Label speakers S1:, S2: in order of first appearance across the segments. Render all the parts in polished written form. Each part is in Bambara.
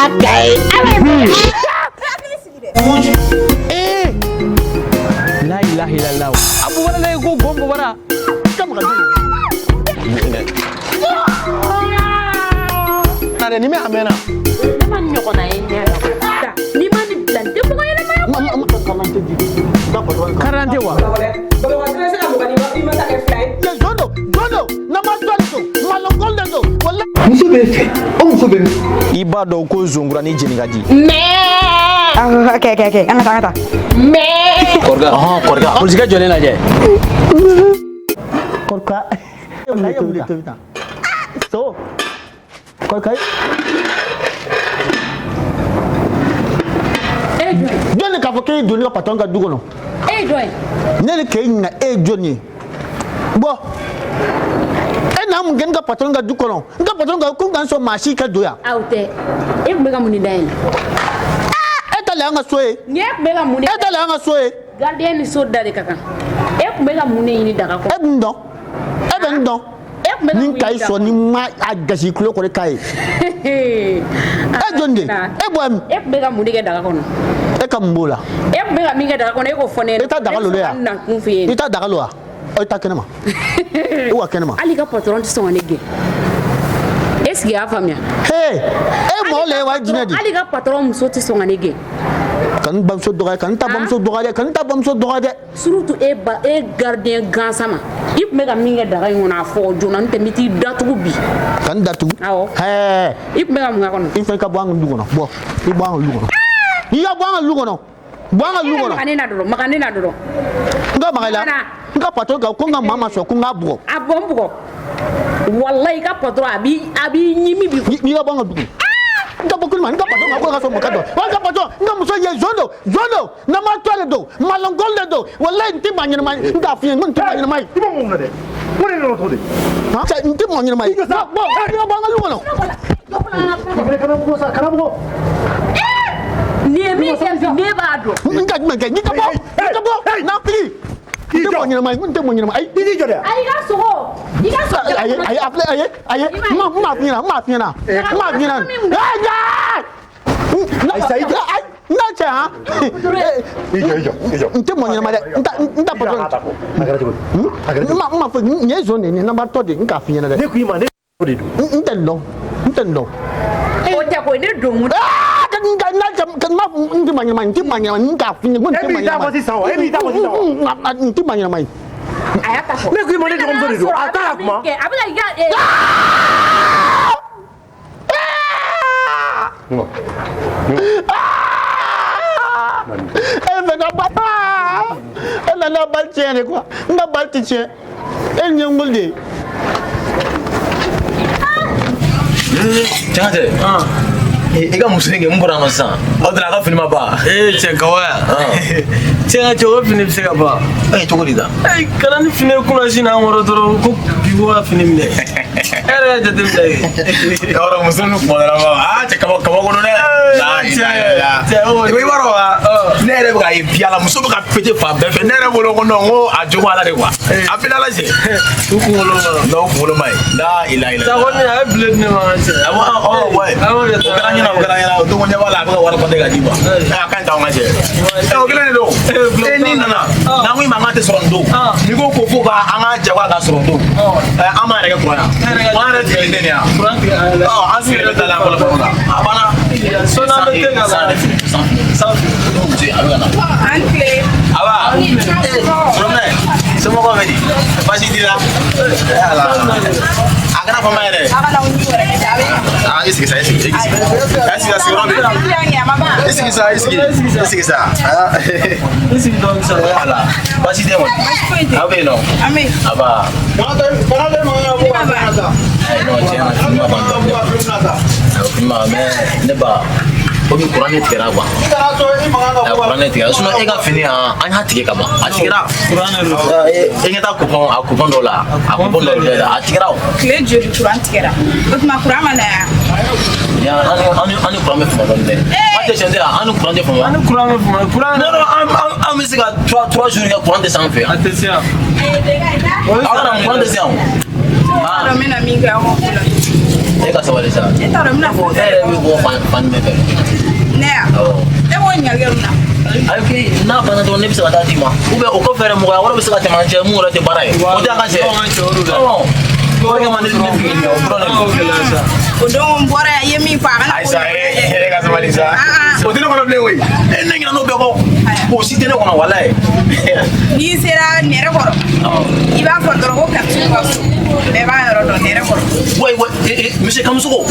S1: Eh! La ilaha illallah. Abu wala la ko gombo bara. Kam ka na ni me amena.
S2: Ne ma ɲɔgɔnna ye ɲɛ la. N'i ma nin bila n tɛ mɔgɔ ɲɛnama ye.
S1: Karante wa?
S3: Muso bɛ fɛ, o muso bɛ min?
S1: I b'a dɔn ko zonkura ni jeni ka di.
S2: Mais.
S4: Ok, ok, ok. An ka taa, an ka taa.
S2: Mais.
S1: Kɔrɔkɛ, ɔhɔn kɔrɔkɛ. Polisikɛ jɔlen lajɛ.
S3: Kɔrɔkɛ. So. Kɔrɔkɛ.
S2: E ye jɔn ye?
S3: Jɔn de k'a fɔ k'e donni ka patɔrɔn ka du kɔnɔ?
S2: E ye jɔn ye?
S3: Ne de k'e ɲininka e ye jɔn ye? Bɔ. E nana mun kɛ ne ka patɔrɔn ka du kɔnɔ? N ka patɔrɔn ka ko n kana sɔn maa si ka don yan.
S2: Aw tɛ. E tun bɛ ka mun de dayɛlɛ?
S3: E ta le y'an ka so ye.
S2: Ni e tun bɛ ka mun de
S3: E ta le y'an ka so ye.
S2: Gardien ni so da de ka kan. E tun bɛ ka mun de ɲini daga kɔnɔ?
S3: E bɛ n dɔn. E bɛ n dɔn.
S2: E tun bɛ ka
S3: Ni
S2: mun
S3: ka i
S2: ɲini daga
S3: sɔn ni ma a gasi i tulo kɔrɔ k'a ye.
S2: E
S3: E jɔn de? E bɔ min?
S2: E tun bɛ ka mun de kɛ daga kɔnɔ?
S3: E ka mun b'o la?
S2: E tun bɛ ka min kɛ daga kɔnɔ e k'o fɔ ne ɲɛna.
S3: I ta daga lolo yan?
S2: Ne bɛ sɔn ka na kun f'i ye.
S3: I ta daga lo wa? I ta kɛnɛ ma. I wa kɛnɛ ma.
S2: Hali i ka patɔrɔn tɛ sɔn ka ne gɛn. Est ce que i y'a faamuya?
S3: He! E mɔgɔ le ye wa jinɛ de?
S2: Hali i ka patɔrɔn muso tɛ sɔn ka ne gɛn.
S3: Ka n bamuso dɔgɔya, ka n ta bamuso dɔgɔya dɛ, ka n ta bamuso dɔgɔya dɛ.
S2: Surtout e ba e gardien gansan ma. I tun bɛ ka min kɛ daga in kɔnɔ a fɔ joona n'o tɛ n bɛ t'i datugu bi.
S3: Ka n datugu.
S2: Awɔ.
S3: Hɛɛ!
S2: I tun bɛ ka mun k'a kɔnɔ?
S3: I fɛ ka bɔ an ka du kɔnɔ. Bɔ. I bɔ an ka lu kɔnɔ. I ka bɔ an ka lu kɔnɔ. Bɔ an ka lu kɔnɔ.
S2: Maga ne na dɔrɔn, maga ne na dɔrɔn.
S3: N ka maga i la. N ka patɔrɔn kan ko n ka maa ma sɔn ko n k'a bugɔ.
S2: A bɔ n bugɔ. Walayi i ka patɔrɔn a b'i ɲimi bi.
S3: N'i ka bɔ an ka du kɔnɔ. N ka bɔ kuli ma, n ka patɔrɔn kan ko n ka sɔn mɔkɛ dɔn. Wa n ka patɔrɔn, n ka muso ye zon don, zon don, namatɔ de don, malɔngɔn de don. Walayi n tɛ maa ɲɛnama ye, n t'a f'i ye, n ko n tɛ maa ɲɛnama ye.
S5: I b'o mun na dɛ? O de nana to de.
S3: Han? Cɛ, n tɛ maa ɲɛnama ye. Bɔ, bɔ, n ka bɔ an ka lu kɔnɔ.
S5: Kana bugɔ sa, kana bugɔ.
S2: Nin ye min kɛ bi ne b'a dɔn.
S3: N ka jumɛn kɛ? N'i ka bɔ, n'i ka bɔ, nafigi. N tɛ mɔgɔ ɲɛnama ye, n tɛ mɔgɔ ɲɛnama ye.
S5: I t'i jɔ dɛ.
S2: Ayi i ka sogo. I ka sogo.
S3: Ayi, ayi, a filɛ, ayi, ayi, n m'a f'i ɲɛna, n m'a f'i ɲɛna, n m'a f'i ɲɛna. Ayi,
S5: Ayi, sa, i jɔ.
S3: N ka cɛ han.
S5: I jɔ, i jɔ, i jɔ.
S3: N tɛ mɔgɔ ɲɛnama dɛ, n ta patɔrɔn.
S5: A kɛra cogo di? A kɛra
S3: N
S5: cogo
S3: ma n ma fɔ nin ye zon de ye, nin ye nabatɔ de ye, n k'a f'i ɲɛna dɛ.
S5: di? Ne ko i ma ne de don.
S3: N tɛ nin dɔn, n tɛ nin dɔn.
S2: O tɛ koyi ne don kun.
S3: Aa, ka n ka n ka n ma n tɛ maa ɲɛnama ye, n tɛ maa ɲɛnama ye, n k'a f'i ɲɛna ko n
S5: E
S3: tɛ
S5: b'i
S3: maa
S5: ta
S3: ɲɛnama
S5: fɔ
S3: ye.
S5: sisan wa? E b'i ta fɔ sisan wa?
S3: N tɛ maa ɲɛnama ye.
S2: A y'a ta fɔ.
S5: Ne ko i ma ne dɔgɔmuso de don. A t'a ka kuma.
S2: A bɛ ka i ka.
S3: E fɛ ka ba e nana bali tiɲɛ de quoi, n ka bali tɛ tiɲɛ, e ɲɛ n bolo de ye.
S6: Cɛ i ka muso in kɛ mun bɔra an ma sisan aw taara a ka fini ma ban.
S7: Ee cɛ Kawaya. Cɛ ka cɛ o fini bɛ se ka ban.
S6: Ee cogo di tan.
S7: Ee kana ni fini kunna sin n'an kɔrɔ dɔrɔn ko bi ko ka fini minɛ. E yɛrɛ y'a jateminɛ kɛ.
S6: Yɔrɔ muso ninnu kuma dɔ la aa cɛ kaba kaba kɔnɔ dɛ.
S7: Cɛ o
S6: I b'a dɔn wa ne yɛrɛ bɛ k'a ye bi a la muso bɛ ka pété fan bɛɛ fɛ ne yɛrɛ bolo ko non n ko a jogo ala de quoi. A bɛ ala cɛ.
S7: U kunkolo ma.
S6: Non u kunkolo ma ɲi. La ilaha illallah.
S7: Sa kɔni a ye bile di ne ma ka cɛ.
S6: Awɔ ɔ ouais. O kɛra ɲɛna o kɛra ɲɛna o don ko ɲɛ b'a la a bɛ ka wari compter ka d'i ma. A ka ɲi tan ka cɛ. O kelen de don. E n'i nana n'an ko i ma an k'a tɛ sɔrɔ nin don. N'i ko ko fo ka an k'a jagoya k'a sɔrɔ nin don. An b'an yɛrɛ kɛ kuran na. An yɛrɛ tigɛlen tɛ nin yan.
S7: Kuran tigɛ a yɛrɛ.
S6: Ɔ an sigilen bɛ taa la an fɔlɔ fɔlɔ la. A banna.
S7: Sɔnni an bɛ te k'a la.
S6: San fini san fini.
S7: San fini.
S6: Muso a bɛ ka na.
S4: An tile.
S6: Aba. Sɔrɔminɛ. Somɔgɔw bɛ di? Baasi t'i la? Ala. A kɛra fama yɛrɛ.
S4: A kana ni wɛrɛ kɛ a bɛ.
S6: Ah, i sigi sa, i sigi, i sigi. I sigi sa, sigiyɔrɔ bɛ yen.
S4: A ma ban.
S6: I sigi sa, i sigi. I sigi sa.
S7: I sigi dɔɔni sa.
S6: Ala. Baasi tɛ kɔni.
S4: Baasi foyi tɛ.
S6: Aw bɛ yen nɔ?
S4: An bɛ.
S6: Aba.
S4: Ne ma ban.
S6: Non, tiɲɛ na fini ma ban. Fini ma mais ne ba komi kuran de tigɛra quoi. Kuran de tigɛra sinon e ka fini an y'a tigɛ ka ban a tigɛra.
S7: Kuran de don.
S6: E ɲɛ t'a coupon a coupon dɔw la a coupon dɔw bɛ a tigɛra o.
S4: Tile joli kuran tigɛra? O tuma kuran ma na yan.
S6: An ni kuran bɛ fama dɔɔni dɛ. An tɛ tiɲɛ tɛ an ni kuran tɛ fama.
S7: An ni kuran bɛ fama kuran.
S6: Non non an bɛ se ka 3 jours kɛ kuran tɛ s'an fɛ yan.
S7: A tɛ se yan.
S6: Aw kana kuran tɛ se yan o.
S4: N t'a dɔn n bɛna min kɛ aw ka ko la.
S6: E ka sabali sa.
S4: Ne t'a dɔn n bɛna fɔ.
S6: E yɛrɛ bɛ bɔ fan jumɛn fɛ?
S4: Ne ya? Ne b'o ɲininkali kɛ mun na?
S6: Ayi, n'a banna dɔrɔn ne bɛ se ka taa d'i ma. Ou bien o kɔfɛ yɛrɛ mɔgɔya wɛrɛ bɛ se ka tɛmɛ an cɛ mun yɛrɛ tɛ baara ye. O tɛ an ka cɛ. Ɔ. O de kama ne fili o dɔrɔn de don.
S4: O don n bɔra yan i ye min fɔ a kana.
S6: Ayisa e ka sabali sa. O tɛ ne kɔnɔ bilen koyi. E ne ɲinɛ n'o bɛɛ kɔ. O si tɛ ne kɔnɔ walayi.
S4: N'i sera nɛrɛ kɔrɔ, i b'a fɔ dɔrɔn ko Kamisogo ka so. Bɛɛ b'a yɔrɔ dɔn nɛrɛ kɔrɔ.
S6: Ouais, ouais, monsieur Kamisogo.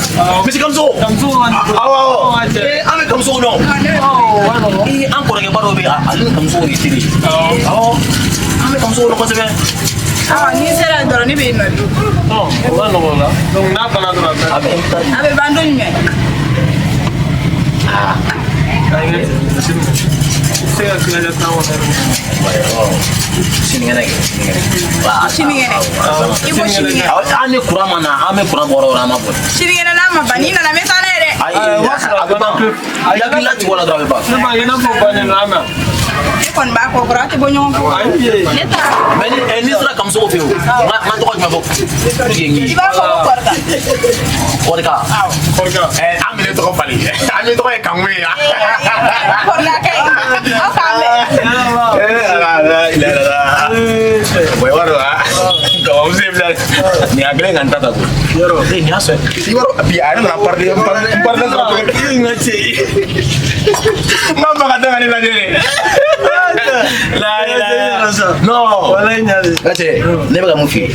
S6: Monsieur Kamisogo. Awɔ, awɔ. An bɛ Kamisogo dɔn. An kɔrɔkɛba dɔ bɛ yen, ale ni Kamisogo de ye teri ye. Awɔ. An bɛ Kamisogo dɔn kosɛbɛ.
S4: Awɔ, n'i sera yen dɔrɔn ne bɛ yen nɔ de.
S7: O ka nɔgɔn o la. Donc n'a banna dɔrɔn a bɛ.
S6: A bɛ
S4: A bɛ ban don jumɛn?
S7: Se ka tilancɛ tan kɔnɔ.
S6: Sinikɛnɛ kɛ, sinikɛnɛ.
S4: Sinikɛnɛ. I ko sinikɛnɛ.
S6: An ni kuran ma na, an bɛ kuran bɔ yɔrɔ o yɔrɔ, an ma bɔ.
S4: Sinikɛnɛ n'a ma ban, n'i nana n bɛ taa n'a ye dɛ.
S6: Ayi, a bɛ ban. A hakili latigɛ o la dɔrɔn a bɛ ban.
S7: Ne b'a ye i n'a fɔ bannen don an na.
S4: Ne kɔni b'a kɔ kɔrɔ, aw tɛ bɔ ɲɔgɔn kɔ. Ne taara.
S6: Mais ni sera Kamisogo fɛ yen o, n ka tɔgɔ jumɛn fɔ? Pour que n
S4: I b'a fɔ ko Kɔrika.
S6: Kɔrika.
S7: Kɔrika.
S6: An bɛ ne tɔgɔ falen. An bɛ tɔgɔ ye Kanku ye.
S4: Kɔrika kɛ. Aw k'an bɛn.
S6: Wa i b'a dɔn gabamuso ye filɛ nin y'a kɛlen ka n ta ta koyi.
S7: Yɔrɔ.
S6: Nin y'a sɔrɔ i b'a dɔn bi a yɛrɛ nana parler n parler sɔrɔ cogo
S7: I ka cɛ.
S6: N b'a fɔ ka da ka ne lajɛ de. La ilaha. Non.
S7: Walayi ɲa de.
S6: Ka cɛ ne bɛ ka mun f'i ye,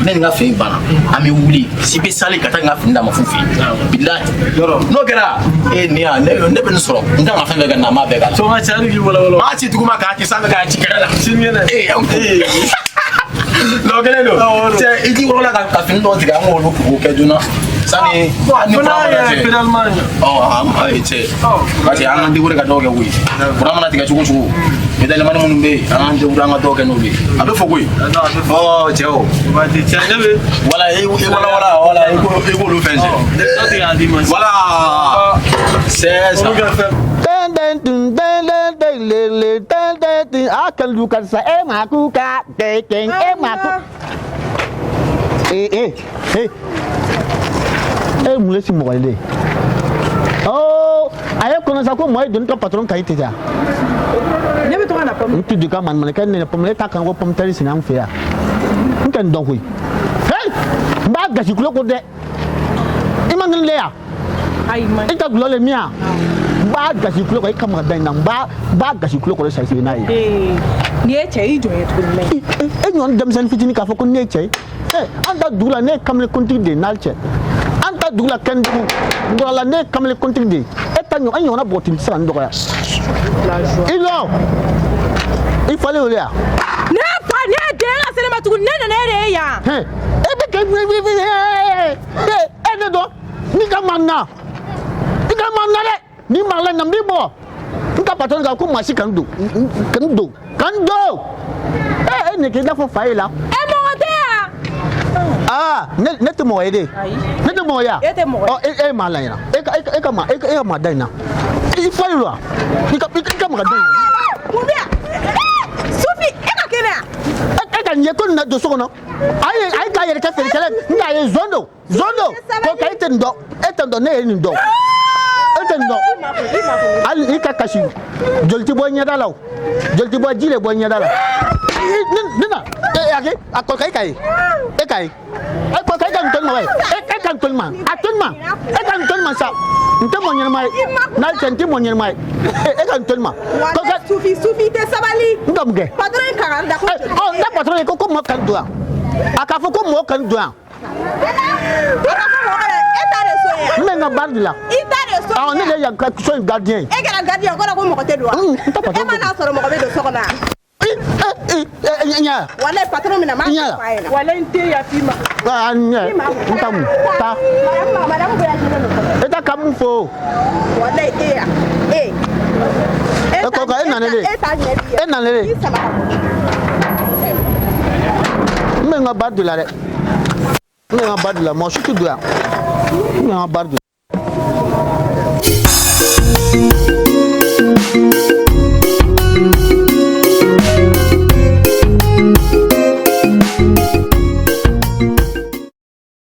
S6: ne ni n ka fini banna, an bɛ wuli si bɛ sali ka taa n ka fini d'a ma fu fɛ yen bilahi. N'o kɛra e nin yan ne bɛ nin sɔrɔ n kan ka fɛn fɛn kɛ na n b'a bɛɛ k'a la.
S7: Sɔn ka cɛ hali k'i walawala.
S6: Maa ci duguma k'a ci sanfɛ k'a ci kɛrɛ la.
S7: Sinikɛnɛ.
S6: Ee n'o kɛlen don cɛ i t'i wɔrɔ la ka fini dɔw tigɛ an k'olu k'o kɛ joona sani ni
S7: Fo n'a
S6: kuran mana
S7: yɛrɛ
S6: cɛ.
S7: pédalement ɲa.
S6: Ɔ ayi cɛ parce que an k'an débrouiller ka dɔw kɛ koyi, kuran mana tigɛ cogo cogo médaillemani minnu bɛ yen an k'an débrouiller an ka dɔw kɛ n'olu ye a bɛ fɔ koyi. Ɔ cɛ o.
S7: Waati cɛ ne bɛ.
S6: Voilà, i wala wala wala i k'olu fɛn cɛ.
S7: Dɔ tigɛ k'a d'i ma.
S6: Voilà. C'est ça.
S7: Olu ka fɛn.
S3: Den den dun den den den le le den den dun a kan du karisa e ma ku ka den den e ma ku. Ee ee ee e mun le si mɔgɔ ye de? Ɔ a ye kɔnɔ sa ko mɔgɔ ye doni ka patron kan i tɛ ja.
S4: Ne bɛ to ka na pɔmu.
S3: N tɛ don ka maɲumankɛ nɛnɛ pɔmu e t'a kan ko pɔmu tɛri sɛnɛ an fɛ yan. N tɛ nin dɔn koyi. Hey n b'a gasi kulo ko dɛ. I ma nin le yan.
S4: Ayi ma.
S3: I ka gulɔ le min yan. N b'a gasi kulo kɔrɔ i ka maga da in na n b'a gasi kulo kɔrɔ sari n'a ye.
S4: N'i ye cɛ i jɔ ye tuguni mɛ.
S3: E ɲɔgɔn denmisɛnnin fitinin k'a fɔ ko ne ye cɛ ye. An ta dugu la ne ye kamalen kuntigi de ye n'ale cɛ. An ta dugu la Kɛndugu Ngɔlɔla ne ye kamalen kuntigi de ye. E ta ɲɔgɔn e ɲɔgɔnna bɔgɔtini tɛ se ka n dɔgɔya. I lɔ i falen o de yan.
S4: Ne fa ne ye den ka se ne ma tuguni ne nana e de ye yan.
S3: E bɛ kɛ e ne dɔn n'i ka ma na i ka ma na dɛ n'i ma la na n b'i bɔ n ka patron kan ko maa si kana don kana don kana don e nin k'i n'a fɔ fa ye la.
S4: E mɔgɔ tɛ yan.
S3: Aa ne tɛ mɔgɔ ye de. Ne tɛ mɔgɔ ye wa?
S4: E tɛ mɔgɔ ye.
S3: Ɔ e ye maa la ɲɛna e ka maa da in na i fa ye wa i ka maga da in na.
S4: Mun bɛ yan? Sufi e ka kɛnɛ yan.
S3: E ka nin ye ko nin na don so kɔnɔ a ye k'a yɛrɛ kɛ feerekɛla ye nka a ye zon don ko ka e tɛ nin dɔn e tɛ nin dɔn ne ye nin dɔn e tɛ nin dɔn hali i ka kasi joli tɛ bɔ ɲɛda la o joli tɛ bɔ ji de bɔ ɲɛda la ne na e a kɛ a kɔrɔkɛ e ka ye e ka ye e kɔrɔkɛ e ka nin tɔni ma wa e ka nin tɔni ma a tɔni ma e ka nin tɔni ma sa n tɛ mɔgɔ ɲɛnama ye n'a cɛ n tɛ mɔgɔ ɲɛnama ye e ka nin tɔni ma.
S4: Walayi Sufi i tɛ sabali.
S3: N ka mun kɛ.
S4: Patron ye kankari da ko.
S3: Ɔ n ka patron ye ko mɔgɔ kana don yan a k'a fɔ ko mɔgɔ kana don yan.
S4: A k'a fɔ mɔgɔ kana e ta de so ye yan.
S3: N bɛ n ka baara de la.
S4: I ta de so ye yan.
S3: Awɔ ne de ye yan ka so in gardien ye.
S4: E kɛra gardien o kɔrɔ ko mɔgɔ tɛ don wa.
S3: N ta patron.
S4: E ma n'a sɔrɔ mɔgɔ bɛ don so kɔnɔ wa.
S3: Ɲɛ.
S4: Walayi patron min na n b'a fɔ a ɲɛna. Walayi n tɛ yaf'i ma.
S3: Aa ɲɛ n ta mun taa.
S4: Madame voyagé don fɔlɔ.
S3: E ta ka mun fɔ.
S4: Walayi e ya e.
S3: E kɔkɔ e nana de.
S4: E ta ɲɛ b'i ye.
S3: E nana de.
S4: I sama ka bɔ.
S3: N bɛ n ka baara de la dɛ. N bɛ n ka baara de la mɔgɔ si tɛ don yan. N bɛ n ka baara de la.